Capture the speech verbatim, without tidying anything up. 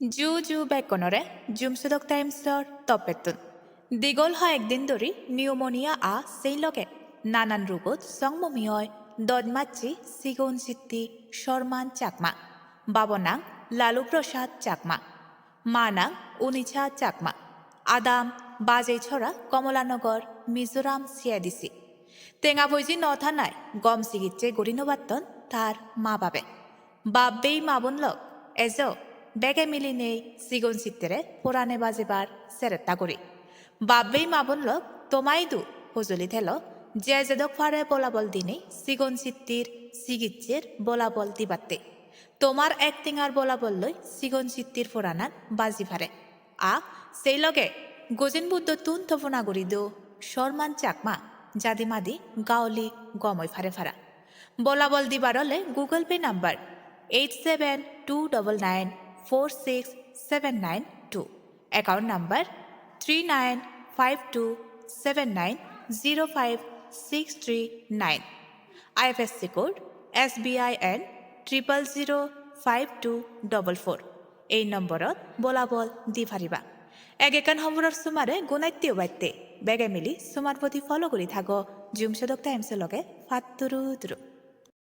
Ju ju bekkunore Jumsudok Times-or toppettun. Digol hoyek din dhuri pneumonia a sei loge nanan rugot songmomi oi doj macche sigon sitti Sorman Chakma. Babo nang Lalu Prasad Chakma. Ma nang Unisha Chakma. Adam Bajeichora, Kamalanagar, Mizoram C I D C. Tenga poije no thanai gom sigicche guri no patton tar ma babe. Bap bei ma bon lok, ejo, bege milinei sigon sittere porane bajebar seretta guri. Bap bei ma bon lok, toma idu hojoli thelo, je jedok pare bolabol dinei sigon sittir sigiccher bolabol dibatte. Tomar ek tengar bolabol loi sigon sittir poranan baji pare. A, sei loge Gojen Buddhottun topona guri do Sorman Chakma, jadi madi gauli gom oi pare para. Bolabol dibar ole Google Pay number eight seven two nine nine four six seven nine two, account number three nine five two seven nine zero five six three nine, I F S C code S B I N triple zero five two double four. Ei nomborot bolabol di pariba. Ek ekkan hoboror somare gunatte obatte bege mili somar podi follow guri thago Jumsudok Times-o loge. Patturu turu.